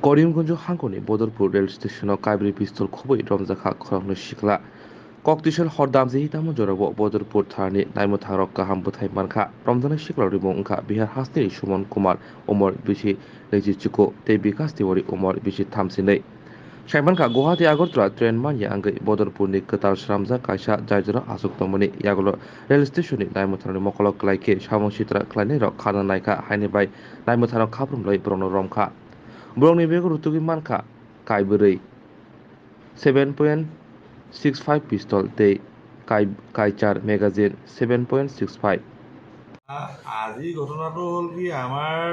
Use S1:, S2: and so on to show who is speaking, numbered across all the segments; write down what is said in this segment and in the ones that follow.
S1: Karimganj হাংকনি Badarpur rail station kaibri pistol khoboi romjakha khoroknwi sikla koktisel hordamji tamo jorabo Badarpur tharni naimothangrok kaham bwthai mankha romjanai siklarokni mung wngkha Bihar hasteni Suman Kumar umor bisi 24 tei Bikash Tiwari umor bisi 34. Saimankha Guwahati Agartala train manya wngwi Badarpur ni kwtal swnamjak kaisa jaijora achuk tongmani yagulo rail station ni naimwthangrokni mokolo kwlaikhe samung sitra khlainairok kharna naikha haini bai naimwthangrok khaprumlai borokno romkha. Borokni bego rutugwi mankha kaibwrwi 7.65 pistol tei kaichar magazine 7.65.
S2: আজি ঘটনাটো হ'ল কি, আমাৰ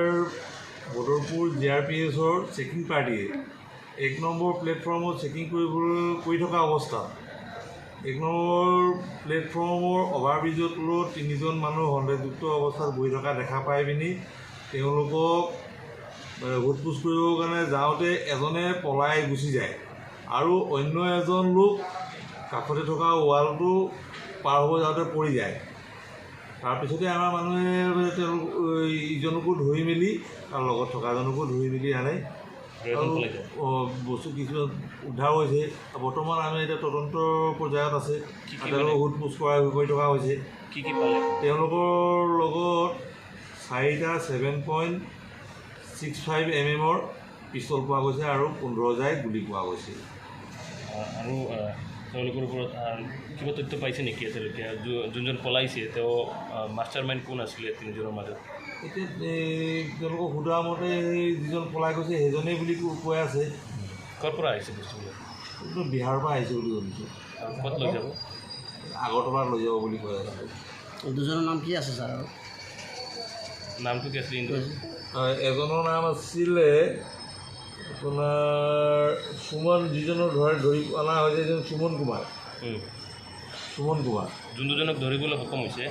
S2: Badarpur G R P এছৰ checking পাৰ্টীয়ে 1 number প্লেটফৰ্মত checking কৰি থকা অৱস্থাত 1 নম্বৰ প্লেটফৰ্মৰ অভাৰব্ৰিজৰ তলত তিনিজন মানুহ সন্দেহযুক্ত অৱস্থাত বহি থকা দেখা পাই পিনি তেওঁলোকক সোধ পোছ কৰিবৰ কাৰণে যাওঁতে এজনে পলাই গুচি যায় আৰু অন্য এজন লোক কাষতে থকা ৱালটো পাৰ হ'ব যাওঁতে পৰি যায়। তাৰপিছতে আমাৰ মানুহে তেওঁলোক ইজনকো ধৰি মেলি তাৰ লগত থকাজনকো ধৰি মেলি আনে আৰু বস্তু কিছুমান উদ্ধাৰ হৈছে। বৰ্তমান আমি এতিয়া তদন্ত পৰ্যায়ত আছে, তেওঁলোকক সোধ পোছ কৰি থকা হৈছে। তেওঁলোকৰ লগত চাৰিটা 7.65 mm পিষ্টল পোৱা গৈছে আৰু 15 জাই গুলি পোৱা গৈছে।
S3: আৰু তেওঁলোকৰ ওপৰত কিবা তথ্য পাইছে নেকি এতিয়ালৈকে? যোনজন পলাইছে তেওঁ মাষ্টাৰ মাইণ্ড কোন আছিলে তিনিজনৰ মাজত?
S2: এতিয়া তেওঁলোকক সোধা মতে সেই যিজন পলাই গৈছে সেইজনেই বুলি কৈ আছে।
S3: ক'ৰ পৰা আহিছে বস্তুবিলাক?
S2: বিহাৰৰ পৰা আহিছে বুলি শুনিছোঁ।
S3: ক'ত লৈ যাব?
S2: আগৰতলা লৈ যাব বুলি কৈ আছে।
S4: দুজনৰ নাম কি আছে ছাৰ?
S3: নামটো কি আছিলে?
S2: এজনৰ নাম আছিলে আপোনাৰ সুমন, যিজনৰ ধৰি অনা হৈছে এজন সুমন কুমাৰ। সুমন কুমাৰ।
S3: যোন দুজনক ধৰিবলৈ সক্ষম হৈছে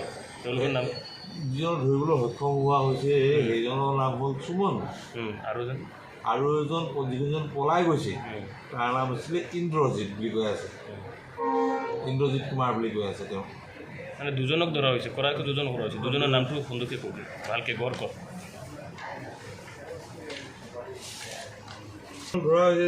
S3: তেওঁলোকৰ নাম?
S2: যিজনক ধৰিবলৈ সক্ষম হোৱা হৈছে সেইজনৰ নাম হ'ল সুমন। আৰু এজন যিজন পলাই গৈছে তাৰ নাম আছিলে ইন্দ্ৰজিৎ বুলি কৈ আছে, ইন্দ্ৰজিৎ কুমাৰ বুলি কৈ আছে তেওঁ।
S3: মানে দুজনক ধৰা হৈছে, কৰাটো দুজন কৰা হৈছে। দুজনৰ নামটো সুন্দৰকৈ কবি, ভালকৈ গৰ কৰ।
S2: ধৰা হৈছে।